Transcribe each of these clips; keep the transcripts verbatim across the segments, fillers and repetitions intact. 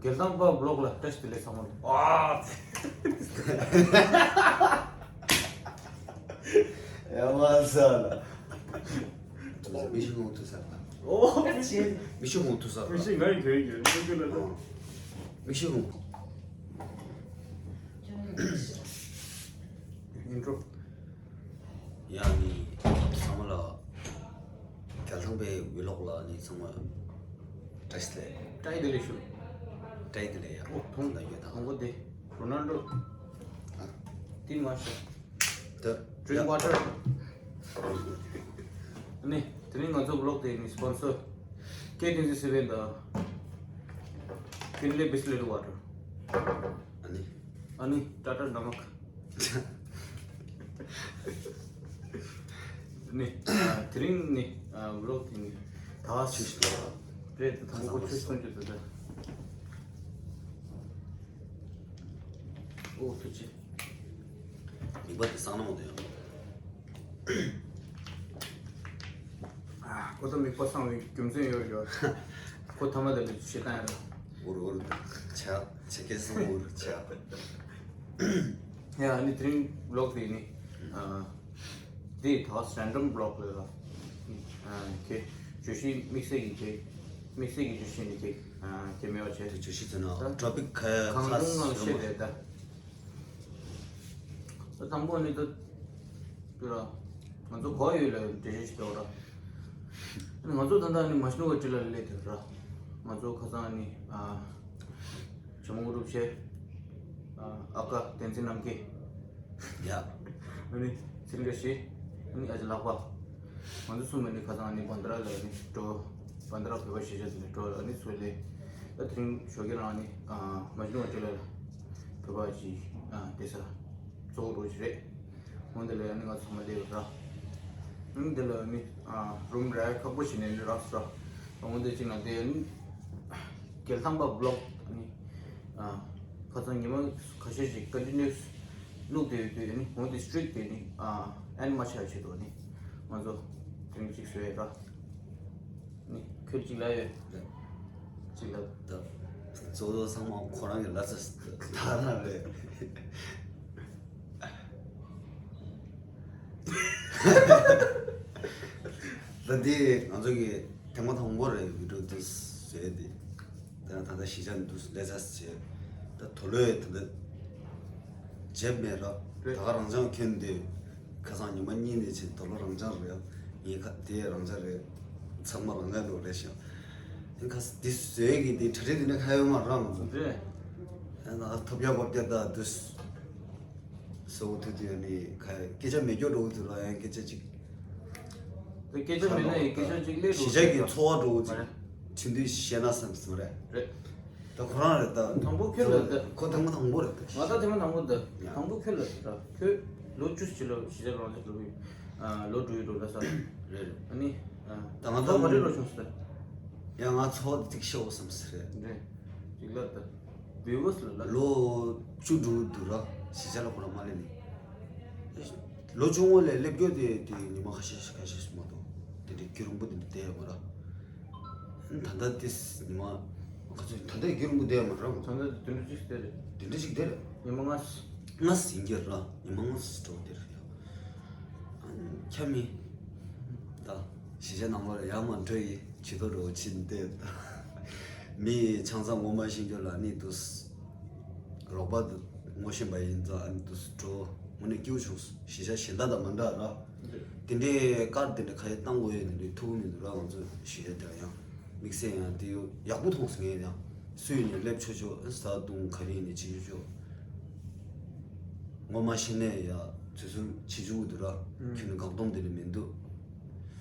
རྒྱལ་ཐང་པ་བི་ལོག་ལ་བཀྲ་ཤིས་བདེ་ལེགས་ཚང་མ་ལ། ཨ་ཡ་མ་ས་ལ། མི་ཤི་ཁོང་ཐུ་ས་ལ། ཨོ། མི་ཤི་ཁོང་ཐུ་ས་ལ། མི་ཤི་ང་ཡི་གོ་ཡི་གོ་ཡི་ལ། མི་ཤི་ཁོང་། ཨིན་ཊྲོ། ཡ་ནི་ཚང་མ་ལ། རྒྱལ་ཐང་པའི་བི་ལོག་ལ་ནི་ཚང་མ་བཀྲ་ཤིས་བདེ་ལེགས། བཀྲ་ཤིས་བདེ་ལེགས་ཞུ། བཀྲ་ཤིས་བདེ་ལེགས་ཡ། ཨོ་ཐོང་། ད་ཡོད་དང་། ཐོང་གོ་དེ་རོ་ནལ་ཌོ། ཨ། ཏི་མ་ཤ། ད་ཌྲིང་ཝ་ཊར། ནི་དེ་རིང་ང་ཚོ་བི་ལོག་དེ་ནི་སི་པོན་སར་ཀེ་ཏིན་ཟི་སི་ཝེན་དང་ཀིན་ལེ་བི་སི་ལེ་ཊི་ཝ་ཊར། ཨ་ནི། ཨ་ནི་ཊ་ཊ་ནམ་ཀ། ནི། ཨ། དེ་རིང་ནི། ཨ། བི་ལོག་དེ་ནི་ད་ཆུ་ཞིག་ལ་རེད། དང་པོ་ཆུ་སོང་རྒྱུ་དེ་ད། ཨོ་ཐུགས་རྗེ་ཆེ། མིག་པ་དེ་སང་ན་མོ་དེ་ཡང་། ཨ། ཁོ་ད་མིག་པ་སང་བའི་རྒྱུ་མཚན་ཡོད་ཡོད། ཁོ་ཐ་མ་དེ་ལ་ཆེ་ཏང་ཡ། འུར་འུར་ཆ་ཆ་ཁེ་སང་འུར་ཆ། ཡ་ནི་དེ་རིང་བི་ལོག་དེ་ནི། ཨ། དེ་ཐོག་རེན་ཌམ་བི་ལོག་ལ། ཨ། ཁེ་བརྗོད་གཞི་དམིགས་བསལ་གྱི་ཁེ་དམིགས་བསལ་གྱི་བརྗོད་གཞི་ནི་ཁེ་ཨ། ཁེ་མེད་པ་བྱས། དེ་བརྗོད་གཞི་ཚོ་ན་ད་ཊོ་པིག་ཁ་གང་ཁ་རུང་ངང་ཤེས་རེད་ད། དང་པོ་ནི་ད། དེ་ར། ང་ཚོ་གོ་ཡོད་ལ་འགྲེལ་བཤད་ཞིག་རྒྱག་ར། ང་ཚོ་ད་ལྟ་ནི་མ་ཤི་ནུ་ག་ཅི་ལ་སླེབས་དེ་ར། ང་ཚོ་ཁ་སང་ནི་ཨ། ཇོ་མོ་གུ་རུབ་ཆེ། ཨ། ཨ་ཀ་བསྟན་འཛིན་རྣམ་རྒྱལ། ཡ། ཨ་ནི་ཚིར་འགའ་ཤི། ཨ་ནི་ཨ་ཅེ་ལགས་པ། ང་ཚོ་གསུམ་ནི་ཁ་སང་ནི་བན་དྷ་ར་ལ་ནི་འགྲོ། བན་དྷ་ར་བོད་པ་གཞིས་ཆགས་ནི་འགྲོ་ཨ་ནི་ཚུར་ལེ། ད་དེ་རིང་ཞོགས་ཀྱི་རང་ནི་ཨ། མ་ཤི་ནུ་ག་ཅི་ལ་བོད་པ་ཅི་ཨ། བསྡད་ས་གཙོ་བོ་རོགས་ཅི་རེད། འོན་ཏེ་ལ་ཡང་ནི་ང་ཚང་མ་སླེབས་ཡོད་ར། འོན་ཏེ་ལ་ནི་ཨ། རུམ་རག་ཁག་པོ་ཞིག་ནས་ནི་རག་སོང་ར། འོན་ཏེ་གཅིག་ན་དེ་ནི་རྒྱལ་ཐང་པ་བི་ལོག་ནི་ཨ། ཁ་སང་ཉི་མ་ཁ་ཤས་ཤིག་ཀོན་ཊི་ནིའུ་སི་བླུགས་ཏེ་ཡོད་དུས་ནི་འོན་ཏེ་སི་ཊི་རིག་དེ་ནི་ཨ། ཨེན་མ་ཆགས་ཆེད་དུ་ནི་ང་ཚོ་དེ་རིང་གཅིག་བཟོས་ཡོད་ར། ནི་ཁྱོད་གཅིག་ལ་ཡོད། གཅིག་ལ། ད་གཙོ་བོ་ཚང་མ་ཁོ་རང་གི་ལ་ཚ་ད་རང་རེད། ད་འདི་ང་ཚོ་གི་ཐེངས་མ་དང་པོ་རེད་བི་ཌིའོ་འདི་བཟོས་ཏེ། ད་ད་ལྟ་གཞིས་ཆགས་འདུག་ལས་ཚ་བྱས། ད་དུ་ལོས་ད་ལྟ་བརྗེད་མེད་ར། ད་རེད། ག་རང་ཅང་ཁྱོན་འདི། ཁ་སང་ཉི་མ་གཉིས་ནས་ཕྱིན་དོ་ལོ་རང་འཇགས་རེད། ངའི་ཁ་དེ་རང་འཇགས་རེད། ཚང་མ་རང་འཇགས་འགྲོ་རེད་ཤག་ཨ་ནི་ཁ་ས་དེ་བཟོས་གི་དེ་གྲ་སྒྲིག་དེ་ནས་ཁ་ཡོད་མ་རང་ཚོ་རེད། ཨ་ན་ཐོབ་རྒྱག་བབ་རྒྱག་ད་དུས་སོ་ཐུ་དུ་ཡ་ནི་ཁ་སྐད་ཆ་མེད་སྐྱོ་འགྲོ་གི་དུས་ལ་ཡང་སྐད་ཆ་ཅིག་སྐད་ཆ་མེད་ན་ཡང་སྐད་ཆ་ཅིག་སླེབས་འགྲོ་གི་དུས་ལ། གཞིས་ཆགས་ཀྱི་འཚོ་བ་འགྲོ་གི་དུས་ཕྱིན་དུས་ཤེས་ན་བསམ་སོང་རེད། རེད། ད་ཁོ་རང་རེད་ད། དང་པོ་ཁྱོད་ལ་ད། ཁོ་ཐེངས་མ་དང་པོ་རེད་ད། ང་ད་ཐེངས་མ་དང་པོ་ད། ཡ། དང་པོ་ཁྱོད་ལ་ད། ཁྱོད་ལོ་བཅུ་ཕྱི་ལ་གཞིས་ཆགས་རང་ཚོ་འགྲོ་གི། ཨ། ལོ་དྲུག་ཡོད་འགྲོ་ད་ས། རེད་རེད། ཨ་ནི། ཨ། ད་ང་ད་ད་མ་རེད་ལོ་ཆུང་ས་ད། ཡ་ང་ཚོ་ཏིག་ཤོག་བསམ་ས་རེད། རེད། ཅིག་ལ་ད། བེ་བོས་ལ་ལ། ལོ་བཅུ་དྲུག་འདུག་ར། གཞིས་ཆགས་ལ་ཁོ་རང་མ་སླེབས་ནས། ལོ་ཆུང་བ་ལས་སླེབས་རྒྱུ་དེ་དེ་ཉི་མ་ཁ་ཤས་ཤིག་ཁ་ཤས་ཤིག་མ་གཏོགས་དེ་འདྲའི་རྒྱུན་རིང་པོ་དེ་འདྲ་བསྡད་ཡོད་མ་རེད། ད་ལྟ་དེ་ཉི་མ་ཁ་ཚོད་ད་ལྟ་རྒྱུན་རིང་པོ་བསྡད་ཡོད་མ་རེད། ད་ལྟ་དེ་འདྲ་ཅིག་བསྡད་རེད། དེ་འདྲ་ཅིག་བསྡད་རེད། ཉི་མ་ལྔ། ལྔ་ཟིན་གྱི་རེད། ཉི་མ་ལྔ་ཟིན་འགྲོ་བསྡད་རེད། ཁྱབ་མི་ད་གཞིས་ཆགས་ནང་ལོགས་ཡར་མར་འགྲོ་ཡི་བྱི་དོ་འགྲོ་ཕྱིན་བསྡད། མི་ཆང་ས་ངོ་མ་ཤེས་རྒྱུ་ལ་ནི་དུས། རོགས་པ་དུ་ངོ་ཤེས་པ་ཡིན་ཙང་ཨ་ནི་དུ་འགྲོ་དངོས་གནས་སྐྱིད་པོ་བྱུང་སོང་། གཞིས་ཆགས་གཞན་དག་དང་མ་འདྲ་ར། དེ་འདྲའི་དཀར་དེ་འདྲ་ག་ཡེ་བཏང་དགོས་ཡོད་དེ་འདྲའི་ཐུགས་མི་འདུག་ར། ང་ཚོ་གཞིས་ཆགས་དེ་ཡང་དམིགས་བསལ་ཡང་དེ་ཡག་པོ་མཐོང་སོང་ངས་ཡང་། སུ་ཡིན་ནས་སླེབས་ཆོག་ཆོག་བཟའ་བཏུང་ག་རེ་ཡིན་ནས་བྱེད་ཆོག་ཆོག་ངོ་མ་ཤེས་ནས་ཡ་དུས་ཚོད་བྱེད་ཆོག་གི་འདུག་ར། ཁྱོད་ནི་གང་གཏོང་དེ་འདྲ་མི་འདུག་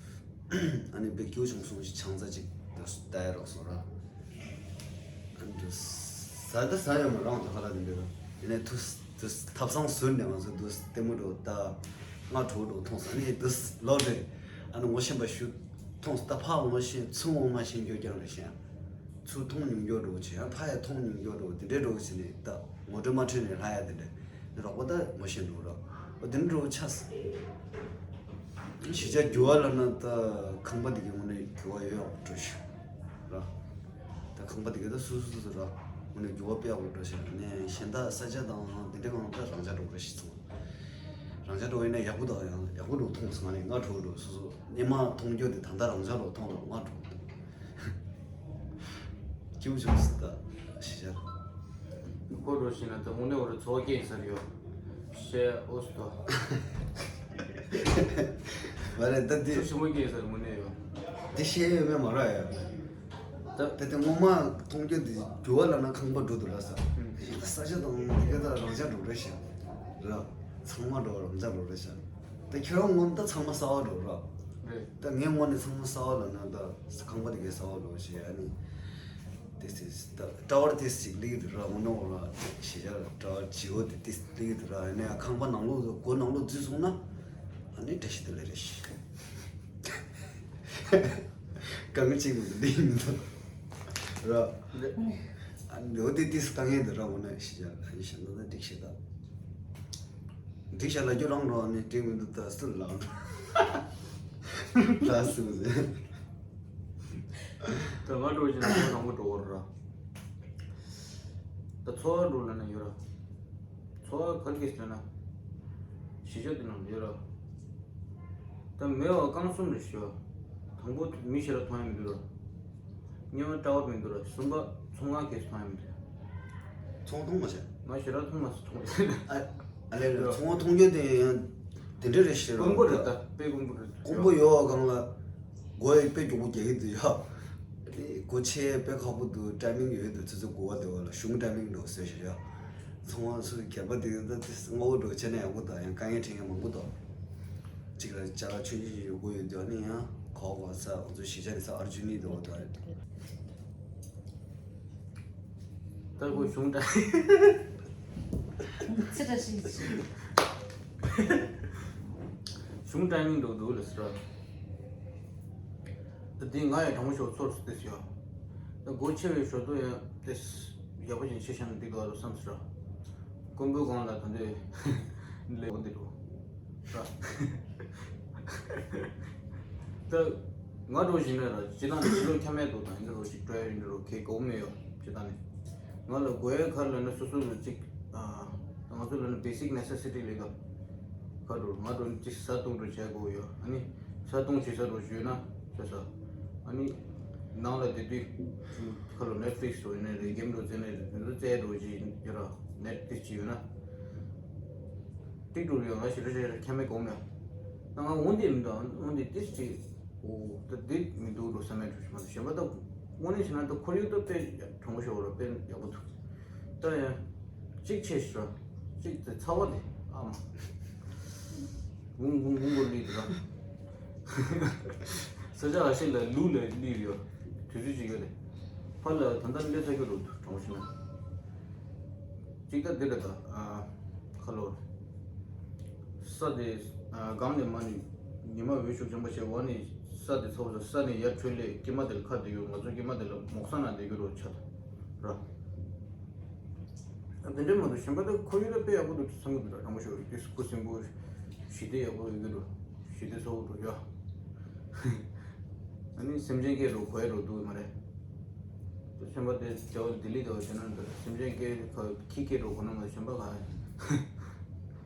ཨ་ནི་དཔེ་སྐྱིད་པོ་བྱུང་སོང་ཞིག་ཆང་ས་ཅིག་ད་ལྟ་ཡ་རག་སོང་ར། ཨ་ནི་དུ་ཟ་ད་ཟ་ཡོད་མ་རང་དུ་ཧ་ལ་དེ་འདྲ་ར། དེ་ནས་དུ་དུ་ཐབ་ཚང་ཟུར་ནས་ང་ཚོ་དུ་ལྟད་མོ་འགྲོ་ད་ང་གྲོགས་འགྲོ་མཐོང་ས་ནས་དུ་ལོག་རེད། ཨ་ནི་ངོ་ཤེས་པ་ཞུ་མཐོང་ས་ད་ཕ་ངོ་ཤེས་ཚུར་ངོ་མ་ཤེས་འགྱོ་རྐྱང་རེད་ཤེས། ཚུར་མཐོང་མྱོང་འགྱོ་འགྲོ་བྱེད་ཡང་ཕ་ཡ་མཐོང་མྱོང་འགྱོ་འགྲོ་དེ་འདྲའི་འགྲོ་བྱེད་ནས་ད་ངོ་སྤྲོད་མ་འཕྲོད་ནས་ལྷ་ཡ་དེ་འདྲ། རོགས་པ་ད་ངོ་ཤེས་འགྲོ་ར། འོ་དེ་འདྲ་འགྲོ་ཆགས། གཞིས་ཆགས་འགྱུར་བ་ལབ་ན་ད་ཁང་པ་དེ་གའི་ངོ་ནས་འགྱུར་བ་ཡོད་ཡག་འགྲོ་ཞུ་ར། ད་ཁང་པ་དེ་གའི་ད་སུ་སུ་སུ་ར། དངོས་གནས་འགྱུར་བ་དཔེ་ཡག་པོ་འགྲོ་ཞིང་ནས་གཞན་དག་ས་ཆ་དང་དེ་འདྲའི་སྒང་ལ་རང་འཇགས་འགྲོ་གི་རེད་ཤི་ཚང་། རང་འཇགས་འགྲོ་ཡིན་ན་ཡག་པོ་དང་ཡང་ཡག་པོ་འགྲོ་མཐོང་སོང་ནས་ང་འགྲོ་འགྲོ་སོ་སོ་སྣེ་མ་མཐོང་རྒྱུ་དེ་ད་ལྟ་རང་འཇགས་འགྲོ་མཐོང་རོགས་ང་འགྲོ་འདུག་སྐྱིད་པོ་བྱུང་སྲིད་ད་ཤི་བྱ། ཁོ་འགྲོ་ཞིག་ན་ད་དངོས་གནས་འོ་རེ་ཚོགས་སྐྱེས་ཡིན་ས་རེད་ཡོད། ཤེ་ཨོ་སི་ཏོ། མ་རེད་ད་འདི། ཆུ་ཆུ་མོ་སྐྱེས་ཡིན་ས་རེད་དངོས་གནས་ཡོད། འདི་ཤེས་ཡོད་མེད་མ་ར་ཡ། ད་ད་ལྟ་སྔོན་མ་མཐོང་རྒྱུ་འདི་རྒྱུ་བ་ལ་ན་ཁང་པ་འགྲོ་འདུག་ར་ས། ཨུམ། ད་ས་ཆ་དང་དེ་ག་ད་རང་ཅག་འགྲོ་རེད་ཤག་ར། ཚང་མ་འགྲོ་རང་ཅག་འགྲོ་རེད་ཤག་ད་ཁྱེད་རང་ངོ་ད་ཚང་མ་གསར་བ་འགྲོ་ར། རེད། ད་ངའི་ངོ་ནས་ཚང་མ་གསར་བ་ལ་ན་ད་ཁང་པ་དེ་གའི་གསར་བ་འགྲོ་ཞེས་ཨ་ནི། དེ་སི་ད་ཊ་ཝར་དེ་སི་ཅིག་ལིག་འདུག་ར་ངོ་ནོ་ར་ཞེས་བྱ་ཊ་ཝར་ཇི་འོ་དེ་དེ་སི་ལིག་འདུག་ར་ཨ་ནི་ཁང་པ་ནང་ལོགས་སུ་སྒོ་ནང་ལོགས་འཛུལ་སོང་ན་ཨ་ནི་བཀྲ་ཤིས་བདེ་ལེགས་རེད་ཤག་གང་གཅིག་མི་འདུག་འདི་མི་འདུག་ར། ཨ་ནི་འོ་དེ་དེ་སི་དཀའ་ངལ་འདུག་ར་ངོ་ནོ་ཞེས་བྱ་ཨ་ནི་ཞེས་ན་ད་འགྲིག་ཤེས་ད། འགྲིག་ཤག་ལབ་རྒྱུ་རང་རོགས་ནི་འགྲིག་མི་འདུག་ད་སུ་ལབ་ད་སུ་ཟེར། ད་ང་འགྲོ་བཞིན་ན་ཚོ་དང་པོ་འགྲོ་བར་ར། ད་ཚོ་བ་འགྲོ་ལ་ན་ཡོད་ར། ཚོ་བ་གར་གྱིས་ལ་ན། གཞིས་ཆགས་དེ་ནང་ཡོད་ར། ད་མེད་བ་རྐང་གསུམ་རེ་ཞུ་བ། དང་པོ་མི་ཞེ་ར་མཐོང་ཡ་མི་འདུག་ར། གཉིས་པ་ཊ་ཝར་མི་འདུག་ར། གསུམ་པ་ཚོང་ཁང་གས་སུ་མཐོང་ཡ་མི་འདུག་ཚོང་མཐོང་མ་བྱས། ང་ཞེ་དྲག་མཐོང་མ་སོང་། ཨ་ཨ་ལས་ལས་ཚོང་མཐོང་རྒྱུ་དེ་ཡང་དེ་འདྲ་རེད་ཤེས་རོགས། དཀོན་པོ་རེད་ད་དཔེ་དཀོན་པོ་རེད། དཀོན་པོ་ཡོད་སྒང་ལ་སྒོ་ཡི་དཔེ་མགྱོགས་པོ་རྒྱག་གི་འདུག་ཡ། སྒོ་ཕྱེ་དཔེ་ཁག་པོ་འདུག་ཊའི་མིང་ཡོད་འདུག་ཚོ་ཚོ་སྒོ་བ་དེ་བ་ལ་གཞུང་ཊའི་མིང་འགྲོ་ཟེར་ཞེས་ཡ། ཚོང་བ་ཚོ་གད་པ་དེ་ད་དེ་སྔ་བོ་འགྲོ་བྱས་ན་ཡག་པོ་དང་ཡང་དཀའ་ངལ་འཕྲད་མཁན་མང་པོ་འདུག་གཅིག་ལ་ཅ་ལག་ཆུང་ཆུང་ཞིག་ཡོད་དགོས་ཡོད་དུས་ཨ་ནི་ཡང་གོ་གོ་ས་ང་ཚོ་གཞིས་ཆགས་དེ་ས་ཨར་ཇུ་ནི་དེ་བ་དང་། ལྟ་བུ་གཞུང་འདྲ། ཚེ་འདྲ་ཞིག་གཞུང་ཊའི་མིང་འགྲོ་འདུག་ལ་ཟེར་བ། ད་འདི་ང་ཡང་དྲང་པོ་ཞོག་ཚོར་སུ་ཏེ་ཡོད། ད་སྒོ་ཕྱེ་བའི་ཞོར་དུ་ཡང་ཏེ་ཡག་པོ་ཅན་ཆེ་ཤང་འདི་དགའ་རུ་བསམ་ཟེར་བ། དཀོན་པོའི་སྒང་ལ་ད་འདི་ལས་འོ་འདི་འགྲོ། ད་ང་འགྲོ་བཞིན་ན་ར་སྤྱི་བཏང་ནས་ཕྱི་ལོགས་ཁྱམས་མེད་དུ་དང་ཡིན་འགྲོ་ཞིག་སྤྲོ་ཡ་ཡིན་འགྲོ་ཁེ་གོ་མེད་ཡོད་སྤྱི་བཏང་ནས། ང་ལ་དགོས་ཡ་ག་རེ་ལབ་ན་སོ་སོ་ལ་གཅིག་ང་ཚོ་ལབ་ན་basic necessity ལས་ཀ་ག་འགྲོ་ང་འགྲོ་གཅིག་བཟའ་བཏུང་འགྲོ་བྱས་དགོས་ཡོད་ཨ་ནི་བཟའ་བཏུང་བྱེད་ས་འགྲོ་ཞུས་ན་བྱས་ས་ཨ་ནི་ནང་ལ་དེ་དུས་ཁ་ལོ་Netflix འགྲོ་ཡིན་ན་རེད་game འགྲོ་རྩེ་ན་རེད་དེ་ཚོ་རྩེ་འགྲོ་ཅིག་ཡོད་ར་Netflix ཅིག་ཡོད་ན་ཏིག་འགྲོ་ཡོད་ང་ཞེ་དྲག་ཞེ་དྲག་ཁྱད་མེད་གོ་མེད་ད་ང་འོན་ཏེ་མི་འདུག་འོན་ཏེ་ཏིག་ཅིག་འོ་ད་འདི་མི་འདུག་འགྲོ་བསམ་མེད་འགྲོ་ཞིག་མ་འདུག་གཞན་པ་ད་དངོས་གནས་བྱས་ན་ད་ཁོར་ཡུག་ད་དཔེ་དྲང་པོ་ཤོར་བ་ར་དཔེ་ཡག་པོ་འདུག་ད་ཡང་གཅིག་ཆེ་ཤོས་གཅིག་དེ་ཚ་བ་དེ་ཨ་མ་བུང་བུང་བུང་གོ་ལི་དེ་ར་ས་ཆ་ཨ་ཤེ་ལ་ལུ་ལ་ལི་ཡོད་དུས་ཚོད་ཅིག་ཡོད་དེ་ཕ་ལ་ད་ལྟ་སླེབས་ཚར་གྱི་རུ་དྲང་པོ་ཤོད་ན་གཅིག་ད་འདི་རེད་ད་ཨ་ཁ་ལོ་ས་དེ་ཨ་སྒང་ནས་མ་ནི་ཉི་མ་འོད་ཤུགས་ཆེན་པོ་བྱས་འོག་ནས་ས་དེ་ཚ་བ་ས་ནས་ཡར་འཕྲོས་ལས་སྐྱེས་མ་དེ་ལ་ཁ་བསྡད་ཡོད་ང་ཚོ་སྐྱེས་མ་དེ་ལ་མོག་ས་ན་བསྡད་ཡོད་རུ་ཆ་ད་ར། ཨ་དེ་འདྲའི་མ་གཏོགས་གཞན་པ་དེ་ཁོར་ཡུག་ལ་དཔེ་ཡག་པོ་འདུག་བསམ་གྱི་འདུག་ར་དྲང་པོ་ཤོད་རེད་དེ་སྐུ་སྲིན་པོ་ཞི་བདེ་ཡག་པོ་ཡོད་ཀྱི་འདུག་ཞི་བདེ་ཚ་བོ་འདུག་ཡ། ཨ་ནི་སེམས་ཅན་སྐད་རུ་གོ་ཡ་རུ་འདུག་མ་རེད། གཞན་པ་དེ་རྒྱ་བོ་ལྡི་ལི་དེ་བ་དེ་ན་འདུག་སེམས་ཅན་སྐད་ཁ་ཁྱི་སྐད་རུ་གོ་ན་མ་གཞན་པ་ག་བ་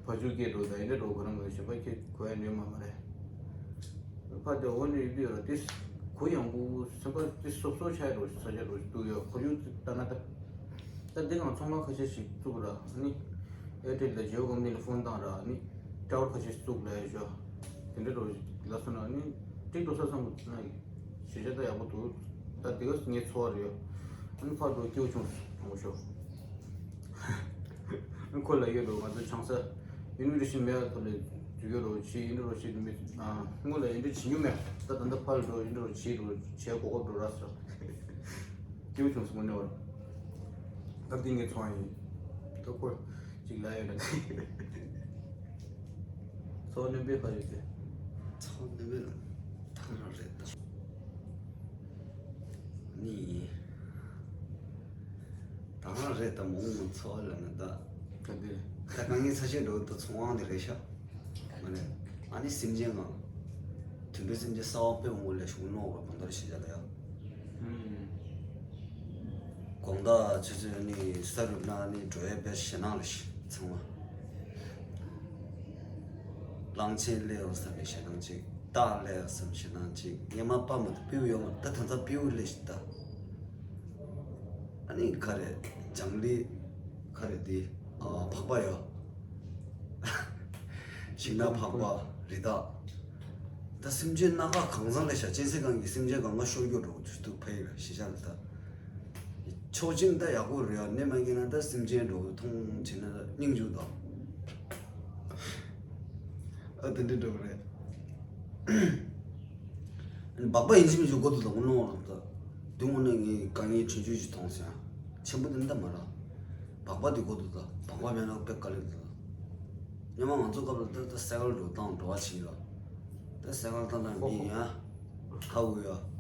ཕ་ཆུ་སྐད་རུ་དང་ཡིན་འདྲ་རུ་གོ་ན་མ་གཞན་པ་ཁྱི་གོ་ཡ་འདྲ་མ་མ་རེད། ཕ་དེ་འོ་ནི་ཡོད་དུས་ར་དེ་གུ་ཡངས་པོ་སེམས་པ་དེ་སོབ་སོབ་ཆགས་རུ་ས་ཆ་རུ་འདུག་ཡ་ཁོར་ཡུག་ལྟ་ན་ད། ད་འདི་གང་ཚང་མ་ཁ་ཤས་ཤིག་བཙུགས་ར་ནི་ཨེར་ཊེལ་དང་ཇིའོ་ཀམ་པ་ནི་ལ་ཕོན་བཏང་ར་ནི་ཊ་ཝར་ཁ་ཤས་ཤིག་བཙུགས་ལ་ཡ་ཞོ་དེ་འདྲ་རོ་ལ་སོང་ན་ནི་ཏིག་ཏོ་ས་ཚང་གི་ན་ཡི་ཞེ་ཆ་ད་ཡག་པོ་འདུག་ད་འདི་ག་ངའི་ཚོར་བ་རེད་ཡ་ཨ་ནི་ཕར་འགྲོ་སྐྱིད་པོ་བྱུང་སོང་ཞོ་ཁོ་ལ་ཡོད་འགྲོ་ང་ཚོ་ཆང་ས་ཡུ་ནི་ཝར་སི་ཊི་མེད་པ་ཐོག་ལ་འཇུ་ཡོད་རོ་ཆི་ཡིན་འགྲོ་ཆི་མི་སྔོན་ལ་ཡིན་འགྲོ་བྱེད་རྒྱུ་མེད་ད་ད་ལྟ་ཕར་འགྲོ་ཡིན་འགྲོ་བྱེད་འགྲོ་བྱེད་གོ་སྐབས་འགྲོ་ར་སོ། སྐྱིད་པོ་བྱུང་སོང་ངོ་ནས་བར། ད་འདི་ངའི་ཚོང་ཡིན། ད་ཁོ་གཅིག་ལ་ཡོད་ན། ཚོང་ནི་བེད་ཁ་ཡོད་དེ། ཚོང་ནི་བེད་ལ་ཐང་རང་རེད་ད། ནི། ད་རང་རེད་ད་མོང་མོང་ཚོ་ལ་ན་ད། ད་འདི། ད་གང་ངའི་ས་ཆའི་འགྲོ་ད་ཚོང་དབང་དེ་རེད་ཤག་མ་རེད། ཨ་ནི་སེམས་ཅན་ང་། དུད་འགྲོའི་སེམས་ཅན་གསར་པ་དཔེ་འོང་བ་ལས་བྱུང་ནོག་པ་གང་ལྟར་ཤེས་བྱ་ལ་ཡ། ཨུམ། དགོང་དག་ཆུ་ཚོད་གཉིས་ས་རུབ་ན་ནི་འགྲོ་ཡས་དཔེ་ཞེད་སྣང་ལ་ཤི་ཚང་མ། གླང་ཆེན་སླེབས་ཡོང་བསམ་པའི་ཞེད་སྣང་གཅིག་རྟ་སླེབས་ཡོང་བསམ་ཞེད་སྣང་གཅིག་སྔོན་མ་པ་མ་དང་སྤྲེའུ་ཡོད་མ་ད་ད་ལྟ་སྤྲེའུ་སླེབས་ཤི་ད། ཨ་ནི་ག་རེ་ལྗང་ལི་ག་རེ་འདི་ཨ་བག་པ་ཡོད། ཤིང་ནགས་ཕག་པ་རི་དྭགས། ད་སེམས་ཅན་སྣ་ཁ་གང་ཚང་ལས་བྱ་གཅན་གཟན་གང་གི་སེམས་ཅན་གང་ག་ཤོར་རྒྱུ་འགྲོ་གི་འདུག་ཕ་ཡི་བ་ཤི་ཤ་ལ་ད། ཆོག་མཆན་ད་ཡག་པོ་རེད་ཡ་ནས་མ་ཡིན་ན་ད་སེམས་ཅན་འགྲོ་གི་མཐོང་བྱས་ན་ད་སྙིང་རྗེ་དང་། ཨ་དེ་འདྲ་འགྲོ་གི་རེད། སྦག་སྦག་ཡིན་གཅིག་མིན་གཅིག་དགོས་འདུག་ད་དངོས་གནས་རང་ད། དེ་དངོས་གནས་ངས་དཀའ་ངལ་ཆུང་ཆུང་ཞིག་མཐོང་སོང་ཡ། ཆེན་པོ་དེ་འདྲ་མ་རེད། སྦག་སྦག་དེ་དགོས་འདུག་ད་སྦག་སྦག་མེད་ན་དཔེ་དཀའ་ལས་འདུག་ད། སྔོན་མ་ང་ཚོ་སྐབས་ལ་ད་ད་སའི་ཀལ་འགྲོ་སྟངས་འགྲོ་བ་ཕྱིན་ཡོད། ད་སའི་ཀལ་བཏང་སྟངས་འདི་ཡིན་ཡ། ཁ་དབུགས་ཡ།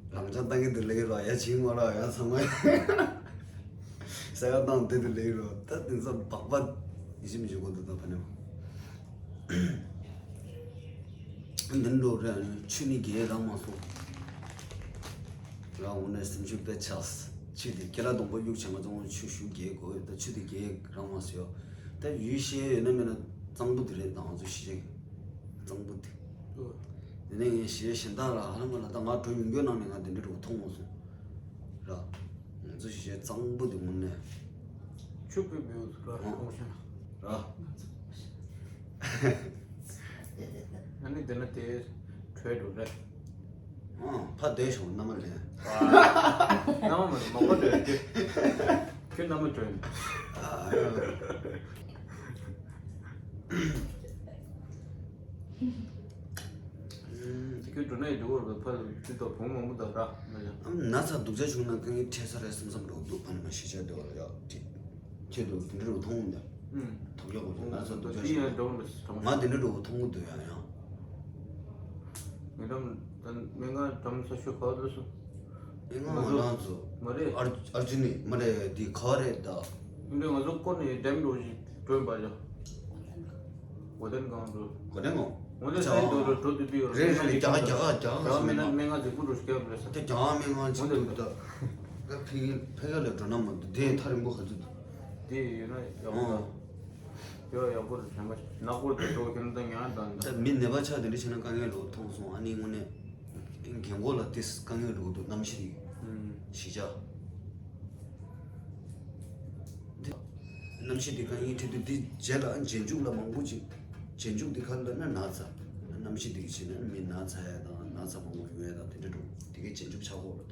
ལམ་སང་བཏང་གི་འདུག་ལེགས་རོགས་ཡ་བྱིང་མ་རོགས་ཡ་ཚང་མ། ས་ཡ་བཏང་དེ་དུ་ལེགས་རོགས་ད་དེང་སང་སྦག་སྦག་ཡིན་གཅིག་མིན་གཅིག་དགོས་འདུག་ད་ཕ་ནས་མ། འདི་འགྲོ་རེད་ཆུ་ནི་རྒྱལ་རང་མ་སོང་། རང་འོ་ནས་སེམས་ཤུགས་དཔེ་ཆགས། ཆུ་དེ་སྐེ་ལ་སྡོང་པོ་གཡུག་བྱས་མ་ཙང་ཆུ་ཤུགས་རྒྱལ་དགོས་ད་ཆུ་དེ་རྒྱལ་རང་མ་སོང་། ད་ཡུལ་ཤེས་ཡོད་ན་མེད་ན་གཙང་པོ་དེ་རེད་ད་ང་ཚོ་ཤེས་ཀྱི་གཙང་པོ་དེ། དེ་ནས་ངས་གཞས་གཞན་དག་ལ་ཧ་ལམ་ལ་ད་ང་འགྲོ་ཡོང་རྒྱུ་ནང་ནས་ང་དེ་འདྲ་འགྲོ་མཐོང་མ་སོང་། ར། ང་ཚོ་གཞས་གཙང་པོ་དེ་ངོ་ནས། ཆུ་པི་པི་ཡོད་ར་ཨང་ཁོང་ཤ། ར། ཨ་ནི་དེ་ན་དེ་བྲོས་འགྲོ་རེད། ཨང་ཕ་བསྡད་བྱུང་མནའ་མ་ལེན། མནའ་མ་མ་མ་པ་བྲོས་ཀྱི། ཁྱོད་མནའ་མ་བྲོས་ནས། ཁྱོད་འགྲོ་ནས་འགྲོ་བར་ཕར་ཅི་ལྟར་བུང་མང་པོ་དང་འདྲ་མ་ཡང་། ཨམ་ན་ཚ་སྡུག་ཅག་བྱུང་ན་དཀའ་ངལ་འཕྲད་ས་རེད་བསམ་བསམ་འགྲོ་འདུག་ཨ་ནི་མ་ཤི་ཆ་འདྲ་བ་ཡག་ཅིག་ཁྱེད་འདུག་དེ་འདྲ་རུ་མཐོང་འདི་ཐོབ་ཡག་གོ་ན་ཚ་སྡུག་ཅག་བྱུང་ན་ང་དེ་འདྲ་རུ་མཐོང་གི་འདུག་ཡང་ཡང་། ངེད་འགྲམ་ད་སྨན་ཁང་འགྲམ་ས་ཤོད་ག་བ་འགྲོ་སོང་། ཨེ་ང་ང་རང་ཚོ་མ་རེད། ཨར་ཨར་ཇུ་ནི་མ་རེད་དེ་ག་བ་རེད་ད། འདི་ང་ཚོ་སྐོར་ནས་འགྲེམ་འགྲོ་ཞིག་སྒྲོན་པ་ཡ། གོ་དན་གང་འགྲོ། གོ་དན་གང་། འོ་ན་ས་ཡི་འགྲོ་འགྲོ་འགྲོ་དུས་དུས་ཡོད་རེད་རེད་རེད་རྒྱ་གར་རྒྱ་གར་རྒྱ་གར་མེད་ན་སྨན་ཁང་རྫིག་པོ་འགྲོ་ཞིག་སྐྱབས་རེད་ས། དེ་རྒྱ་གར་སྨན་ཁང་ཅིག་འདུག་ད། ད་ཕི་ཕི་ག་ལ་འགྲོ་ན་མ་འདུག་དེ་ཐག་རིང་པོ་ག་ཚོད་འདུག་དེ་ཡོད་ན་ཡག་པོ་ད། ཡོད་ཡག་པོ་རེད་དྲན་པ་ནག་པོ་དེ་འགྲོ་ཁྱོད་ད་ཉར་དང་ད། ད་མི་ནད་པ་ཆགས་དེ་འདྲ་བྱས་ན་དཀའ་ངལ་ལོ་མཐོང་སོང་ཨ་ནི་དངོས་གནས། རྒན་གོག་ལ་ཏིས་དཀའ་ངལ་འགྲོ་གི་འདུག་གནམ་གཤིས་དེ། ཞི་ཆ། འདི། གནམ་གཤིས་དེ་དཀའ་ངལ་འཕྲད་དུས་འདི་རྗེས་ལ་རྗེས་འཇུག་ལ་མང་པོ་ཅིག་རྗེས་འཇུག་འདི་ག་ལ་ན་ན་ཚ། གནམ་གཤིས་དེ་གི་ཕྱིན་ན་མི་ན་ཚ་ཡ་དང་ན་ཚ་མང་པོ་ཡོང་ཡ་དང་དེ་འདྲ་འགྲོ་དེ་གའི་རྗེས་འཇུག་ཆགས་ཀྱི་ཡོད་རེད་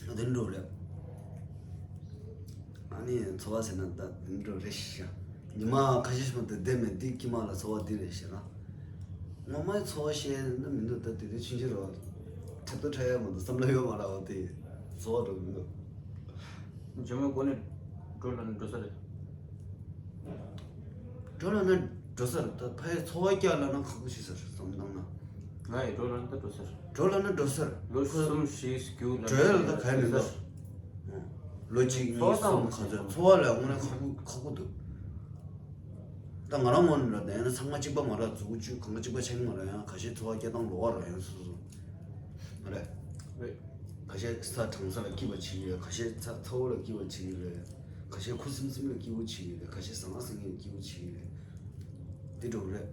ད། ཨ་དེ་འདྲ་རེད། ཨ་ནི་འཚོ་བ་ཟེར་ན་ད་དེ་འདྲ་རེད་ཤག་ཉི་མ་ཁ་ཤས་ཤིག་མ་གཏོགས་བསྡད་མེད་དེ་དཀྱིལ་མ་ལ་འཚོ་བ་འདི་རེད་ཤག་ངོ་མའི་འཚོ་བ་བཤད་ན་མི་འདུག་ད་དེ་དུས་ཕྱིན་ཆད་རོ། ཁྲབ་ཏོ་ཁྲབ་ཡ་མ་འདུག་བསམ་བློ་ཡོད་མ་རེད་བ་དེ་འཚོ་བ་འགྲོ་མི་འདུག་རྗེས་མ་འགོ་ནས་འགྲོ་ལ་ནི་འགྲོ་ས་རེད། འགྲོ་ལ་ན་འགྲོ་ས་རེད་ད་ཕ་ཡི་འཚོ་བ་བསྐྱལ་ལ་ན་ཁག་པོ་ཞིག་ས་རེད་བསམ་བཏང་ན། ང་ཡི་འགྲོ་ལ་ན་ད་འགྲོ་ས་རེད། འགྲོ་ལ་ན་འགྲོ་ས་རེད། ལོ་གསུམ་བཞི་རྒྱུགས་ལ་འགྲོ་ཡ་ལ་ད་ག་ཡ་མི་འགྲོ། ལོ་གཅིག་གཉིས་གསུམ་ག་ཚོད་འཚོ་བ་ལ་དངོས་གནས་ཁག་པོ་ཁག་པོ་འདུག་ད་ང་རང་ངོས་ནས་ལ་ད་ཡང་ན་ཚང་མ་གཅིག་པ་མ་རེད་མཛུབ་གུ་གཅིག་གང་ག་གཅིག་པ་ཆགས་ཀྱི་མ་རེད་ཡང་ཁ་ཤས་འཚོ་བ་སྐྱེལ་སྟངས་ལོགས་ཀ་རེད་ཡང་སོ་སོ་མ་རེད། རེད། ཁ་ཤས་ས་གྲང་ས་ལ་སྐྱིད་པ་བྱེད་ཀྱི་རེད། ཁ་ཤས་ས་ཚ་བོ་ལ་སྐྱིད་པ་བྱེད་ཀྱི་རེད། ཁ་ཤས་ཁུ་སིམ་སིམ་ལ་སྐྱིད་པོ་བྱེད་ཀྱི་རེད། ཁ་ཤས་ཟང་ངེ་ཟིང་ངེ་ལ་སྐྱིད་པོ་བྱེད་ཀྱི་རེད། འདི་འདྲ་རེད།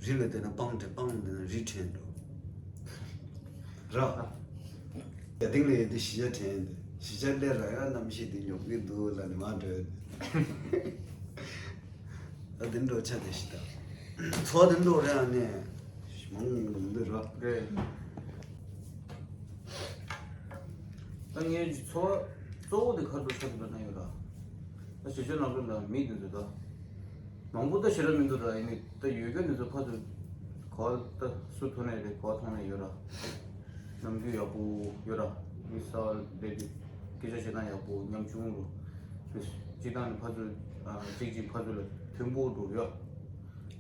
རི་ལ་བསྡད་ན་སྤང་བྲལ་སྤང་ལ་བསྡད་ན་རི་བྲལ་འགྲོ། ར། ཡ་སྟེང་ལ་ཡོད་དུས་གཞིས་ཆགས་དྲན་ཡོད་དུས་གཞིས་ཆགས་སླེབས་ར་ཡང་གནམ་གཤིས་འདི་ཉོབ་ཀྱི་འདུག་ལབ་ནས་མར་འགྲོ་ཡོད་དུས། ཨ་འདི་འགྲོ་ཆ་དེ་ཞིག་དང་། འཚོ་བ་འདི་འགྲོ་རེད་ཨ་ནི། མང་མང་འདི་ར། རེད། ད་ངའི་འཚོ་བ་གཙོ་བོ་དེ་ག་འགྲོ་ཆ་འདུག་ན་ཡོད་ར། ད་གཞིས་ཆགས་ནང་ལོགས་ལ་མི་འདི་འདུག་ད། མང་པོ་ད་ཞེ་དྲག་མི་འདུག་ར་ཡིན་ནི་ད་ཡོད་མཁན་འདི་ཚོ་ཕར་ཚུར་ག་བ་ད་སུ་ཐོན་ནས་རེད་ག་བ་མཐོང་ནས་ཡོད་ར། ནམ་རྒྱུན་ཡག་པོ་ཡོད་ར། མི་ས་བ་བསྡད་དུས་སྐད་ཆ་བཤད་སྟངས་ཡག་པོ་ཉམ་ཆུང་རུ། དེ་སྤྱི་བཏང་ནས་ཕར་ཚུར་ཨ་གཅིག་གཅིག་ཕར་ཚུར་ལ་མཐུན་པོ་འགྲོ་ཡོད།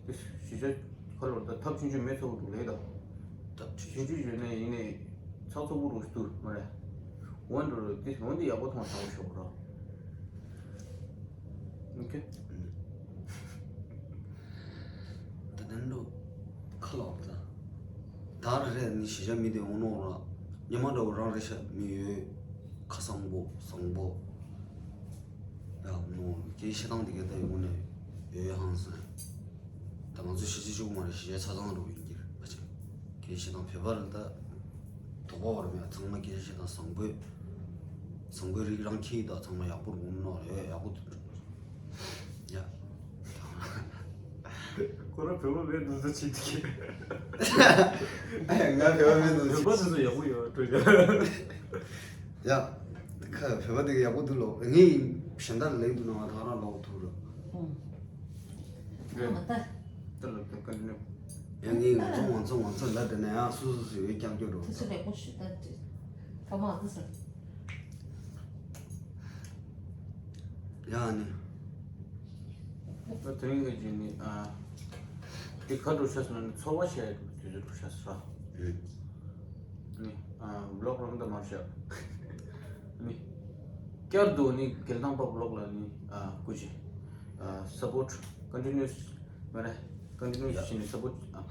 དེ་གཞིས་ཆགས་ཁ་ལོར་ད་ཐབས་ཆུང་ཆུང་མེད་ཚོགས་འགྲོ་ལེ་ད། ཐབས་ཆུང་ཆུང་ཡོད་ནས་ཡིན་ནས་ཚགས་ཚུད་པོ་རུ་སྟུ་མ་རེད། འོན་འགྲོ་རུ་དེ་འོན་དེ་ཡག་པོ་མཐོང་ཚང་མ་ཤོག་ར། ཨོ་ཁེ། ད་དེ་འདྲ་ཁ་ལོག་ད། ད་རེ་རེ་ནི་གཞིས་ཆགས་མི་དེ་འོང་ནོ་ར། ཉི་མ་འདྲ་བོ་རང་རེད་ཤག་མི་ཡོད། ཁ་བཟང་པོ་བཟང་པོ། ཡ་མོ་སྐད་བཤད་སྟངས་དེ་ག་ད་ཡོང་ནས་ཡོད་ཧང་སང་། ད་ང་ཚོ་གཞིས་བྱེས་གཅིག་པོ་མ་རེད། གཞིས་བྱེས་ཆ་ཚང་འདྲ་བོ་ཡིན་གྱི་རེད། ཕལ་ཆེར་སྐད་བཤད་སྟངས་བོད་པ་རེད། ད་དོགས་པ་བར་མེད། ཚང་མ་སྐད་བཤད་སྟངས་བཟང་པོས། བཟང་པོའི་རིགས་རང་ཁྱེར་ད་ཚང་མ་ཡག་པོ་རུ་འོང་ནོ་རེད། ཡག་པོ་འདུག་ཡ། ཁོ་རང་བོད་པ་མེད་འདུག་ཟེར་བྱེད་ཀྱི། ང་བོད་པ་མེད་འདུག་བོད་པ་དེ་ཚོ་ཡག་པོ་ཡོད་འགྲོ་ཡ། ཡ། ཁ་བོད་པ་དེ་ག་ཡག་པོ་འདུག་ལོ། ངས་གཞན་དག་ལེགས་འདུག་ན་ང་ད་རང་ལོག་ཐུག་ར། ཨང་། ཨ་མ་ད། ད་ལོ་ད་ག་ནས། ཡ་ངས་ང་ཚོ་ང་ཚོ་ང་ཚོ་ལ་དེ་ན་ཡང་སུ་སུ་སུ་ཡོད་རྐྱང་སྐྱོ་འགྲོ། དེ་ཚོ་ལེགས་པོ་ཞུ་ད་དེ། ཕ་མ་དེ་ཚོ། ཡ་ནི། ད་དེ་རིང་གི་རྗེས་ནི་ཨ། དེ་ག་འགྲོ་ཤག་ཟེར་ན་ཚོར་བ་བཤད་དུས་ཚོད་འགྲོ་ཤག་ཟེར་ར། ཨེ། ནི་ཨ་བི་ལོག་རང་ད་མར་བཤད། ནི་བསྐྱར་དུ་ནི་རྒྱལ་ཐང་པ་བི་ལོག་ལ་ནི་ཨ་སྐུ་མཁྱེན། ཨ་སཔོརྚ་ཀོན་ཊི་ནིའུ་སི་མ་རེད། ཀོན་ཊི་ནིའུ་སི་བྱས་ནས་སཔོརྚ་ཨ།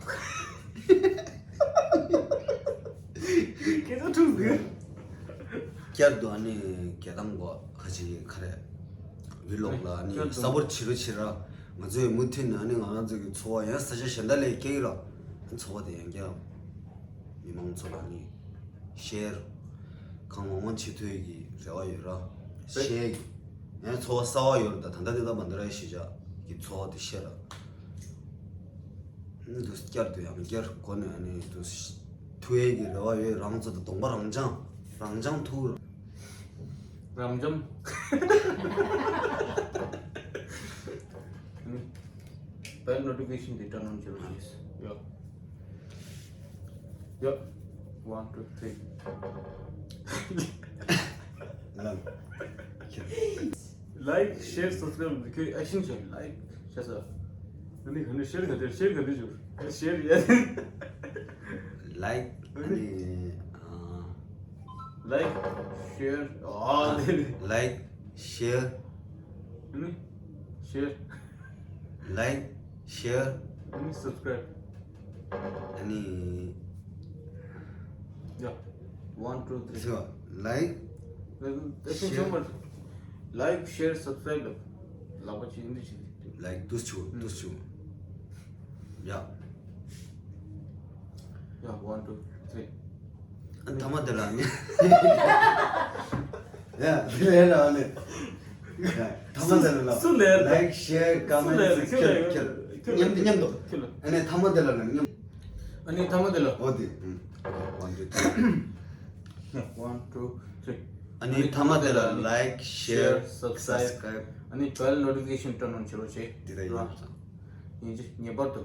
སྐད་ཆ་འཁྲུག་ཟིག་བསྐྱར་དུ་ཨ་ནི་རྒྱལ་ཐང་པ་ཁ་ཅིག་ག་རེ། བི་ལོག་ལ་ཨ་ནི་བསྐྱར་དུ་སཔོརྚ་བྱེད་རོགས་བྱེད་ར། ང་ཚོས་མུ་མཐུད་ནས་ཨ་ནི་ང་རང་ཚོ་གི་འཚོ་བ་ཡང་ས་ཆ་གཞན་དག་ལ་སྐྱེལ་གྱི་ར། འཚོ་བ་དེ་ཡང་བསྐྱར་མི་མང་ཚོ་ལ་ཨ་ནི་ཤེར་གང་མང་མང་བྱེད་ཐུབ་ཀྱི་རེ་བ་ཡོད་ར། ཤེར་ཡང་འཚོ་བ་གསར་བ་ཡོད་ར། ད་ད་ལྟ་དེ་དག་མ་འདི་ར་ཤེས་བྱ་གི་འཚོ་བ་དེ་ཤེར་ར། འདུག་བསྐྱར་དུ་ཡང་བསྐྱར་སྒོ་ནས་ཨ་ནི་འདུག་ཐུག་ཡས་ཀྱི་རེ་བ་ཡོད། རང་ཚོ་དང་གདོང་པ་རང་འཆང་། རང་འཆང་ཐུག་རང་འཆང་། bell notification དེ་turn on བྱེད་རོགས་བྱེད། ཡོ། ཡོ། One, two, three. ལམ། Like, share, subscribe འདི་ཁྱོད་ཨེག་ཤན་བྱས། Like བྱས་ས། ཨ་ནི་ཨ་ནི་ཤེར་ག་དེ་ཤེར་ག་དེ་བྱོས། ཤེར་ཡ། Like ཨ་ནི་ཨ། Like, share ཨ། Like, share ཨ་ནི་ཤེར། Like, share ཨ་ནི་subscribe ཨ་ནི། Yeah. One, two, three. So, like, share. Like, share, subscribe ལབ། ལག་པ་ཅིག་འདི་ཅིག Like འདུག་བྱོས། འདུག་བྱོས། Yeah. Yeah, one, two, three. ཨ་ཐ་མ་དེ་ལ་ནི། Yeah, དེ་ལས་ལ་ནི། Yeah, ཐ་མ་དེ་ལ་ལ། སུ་ལས་ལ། Like, share, སུ་comment, ལས་ལ། ཁྱོད་subscribe ལས་ཁྱོད་ལ། མཉམ་དུ་མཉམ་དུ། ཁྱོད་ལ། ཨ་ནི་ཐ་མ་དེ་ལ་ལ་མཉམ། ཨ་ནི་ཐ་མ་དེ་ལ། འོ་དེ། ཨུམ། One, two, three. One, two, three. ཨ་ནི་ཐ་མ་དེ་ལ་like, share, subscribe. ཨ་ནི་bell notification turn on བྱེད་རོགས་བྱེད། དེ་ལྟ་ཡིན། ཡིན་གཅིག་ངེས་པར་དུ།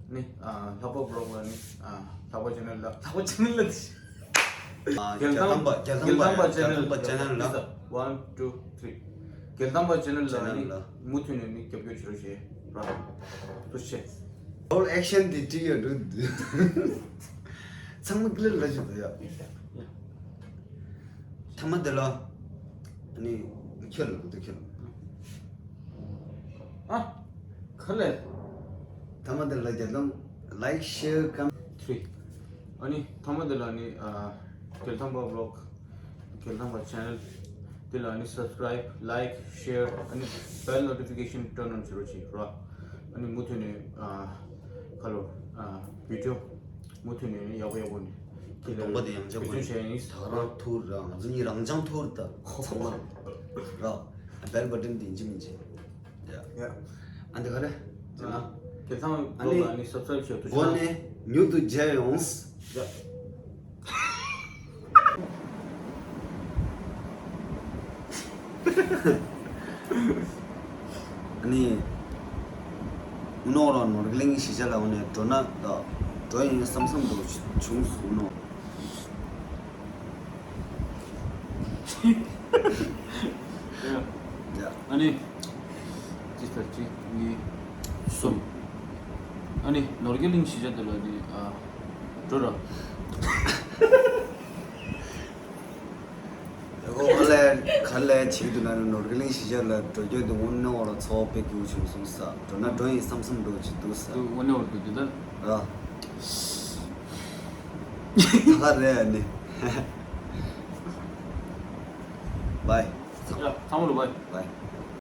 ཨ་ནི་ཨ་ལྷག་པ་བི་ལོག་ལ་ནི་ཨ་ལྷག་པ་ཆེ་ནལ་ལ། ལྷག་པ་ཆེ་ནལ་ལ། ཨ་རྒྱལ་ཐང་པ། རྒྱལ་ཐང་པ། རྒྱལ་ཐང་པ་ཆེ་ནལ་ལ། རྒྱལ་ཐང་པ་ཆེ་ནལ་ལ། One, two, three. རྒྱལ་ཐང་པ་ཆེ་ནལ་ལ་ནི་མུ་མཐུད་ནས་ནི་རྒྱབ་སྐྱོར་བྱེད་རོགས་བྱེད། ར། ཐུགས་རྗེ་ཆེ། All action དེ་བྲིས་ཡོད་འགྲོ། ཚང་མ་ཀི་ལེར་ལ་ཞིག་འདུག་ཡ། ཐ་མ་དེ་ལ། ཨ་ནི་ཁྱོད་ལ་འདུག་ཁྱོད་ལ། ཨ། ག་ལེར། ཐ་མ་དེ་ལ་རྒྱལ་ཐང་། Like, share, comment. Three. ཨ་ནི་ཐ་མ་དེ་ལ་ནི་ཨ་རྒྱལ་ཐང་པ་བི་ལོག་རྒྱལ་ཐང་པ་ཆེ་ནལ། དེ་ལ་ནི་subscribe, like, share ཨ་ནི་bell notification turn on བྱེད་རོགས་བྱེད་ར། ཨ་ནི་མུ་མཐུད་ནས་ཨ་ཁ་ལོ་ཨ་བི་ཌི་ཡོ་མུ་མཐུད་ནས་ཡག་པོ་ཡག་པོ་ནི་ཁྱེད་གདོང་པ་དེ་ཡང་བྱས་པ་ནི་བྱས་ཡིན། ད་ག་རང་ཐུག་ར། ང་ཚོ་གཉིས་རང་རྐྱང་ཐུག་ར། ད་ཚང་མ་ར། bell button དེ་ཡིན་གཅིག་མིན་གཅིག་ཡ། ཡ། ཨ་འདི་ག་རེ། ཅི་ན། རྒྱལ་ཐང་ཨ་ནི་བི་ལོག་ལ་ནི་subscribe བྱེད་དུ་སྒོ་ཆུང་། ནས་མྱུར་དུ་མཇལ་ཡོང་། ཡ། ཨ་ནི། ཨུ་ནོ་རང་ནོར་གླིང་གཞིས་ཆགས་ལ་འོ་ནས་འགྲོ་ན་ད་འགྲོ་ཡིན་བསམ་བསམ་འདུག་བྱུང་སོང་ནོ། ཡ། ཨ་ནི། གཅིག་དང་གཅིག་གཉིས། གསུམ། ཨ་ནི་ནོར་གླིང་གཞིས་ཆགས་དེ་ལ་ནི་ཨ་འགྲོ་ར། ཨོ་ཨ་ལས་ག་ལས་བྱེད་ཀྱི་འདུག་ན་ནོར་གླིང་གཞིས་ཆགས་ལ་འགྲོ་རྒྱུ་དེ་དངོས་གནས་འོ་ལ་ཚོར་བ་དཔེ་སྐྱིད་པོ་བྱུང་སོང་ས། འགྲོ་ན་འགྲོ་ཡིན་བསམ་བསམ་འགྲོ་བྱེད་འདུག་ས། དངོས་གནས་འོ་འགྲོ་རྒྱུ་ད། ཨ། ད་ག་རེད་ཨ་ནི། Bye. ཚང་མ་ལ་bye. Bye.